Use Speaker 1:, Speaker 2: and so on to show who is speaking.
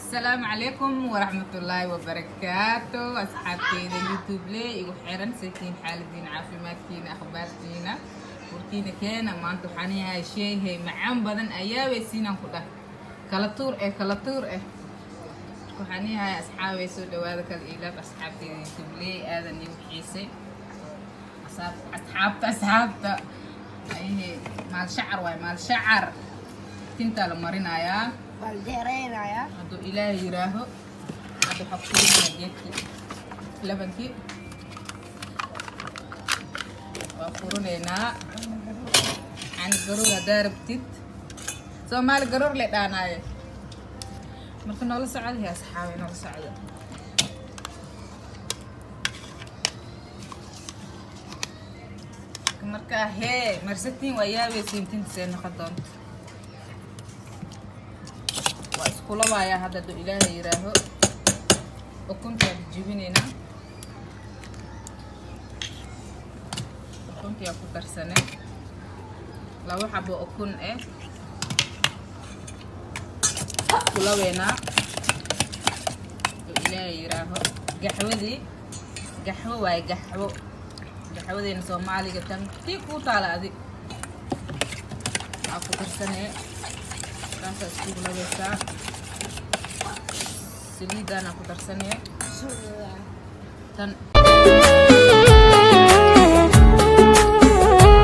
Speaker 1: Asalaamu calaykum waraxmatullaahi wabarakaatu. Asxaabteyda YouTube le igu xiran, saytiin xaaladiina, caafimaadkiina, akhbaartiina, warkiina keena. Maanta waxaan yahay sheehay macaan badan ayaabay siinaan ku dhah kala tuur eh, kala tuur eh. Waxaan yahay asxaabay, soo dhawaada, kala ilaab. Asxaabteyda YouTube le aadan igu xiisay, asxaabta, asxaabta ayahe. Maal shacar waay, maal shacar tintaa la marinayaa.
Speaker 2: Waan dheeraynayaa.
Speaker 1: Hadduu Ilaahay yiraaho, hadda waxaa ku shubanaya geedkii labankii, waa furinaynaa. Cani garoor haddaa rabtid, Soomaali garoor le dhaanaaye. Marka noola socda he, asxaabe, noola socda. Marka hee marsatiin, waa yaabaysiin tinta see noqon doonto. Waa iskula waayaa hadda, hadduu Ilaahay yiraaho. Ukuntaan jibinaynaa, ukuntiyaa ku darsanay, labo xabo ukun eh kulaweynaa, hadduu Ilaahay yiraaho. Gaxwadii, gaxwo waaye, gaxwo, gaxwadeena Soomaaliga tan tii kuu taala adi waxaa ku darsanee, taasaa isku labaysaa. Saliidaana ku darsanee tan.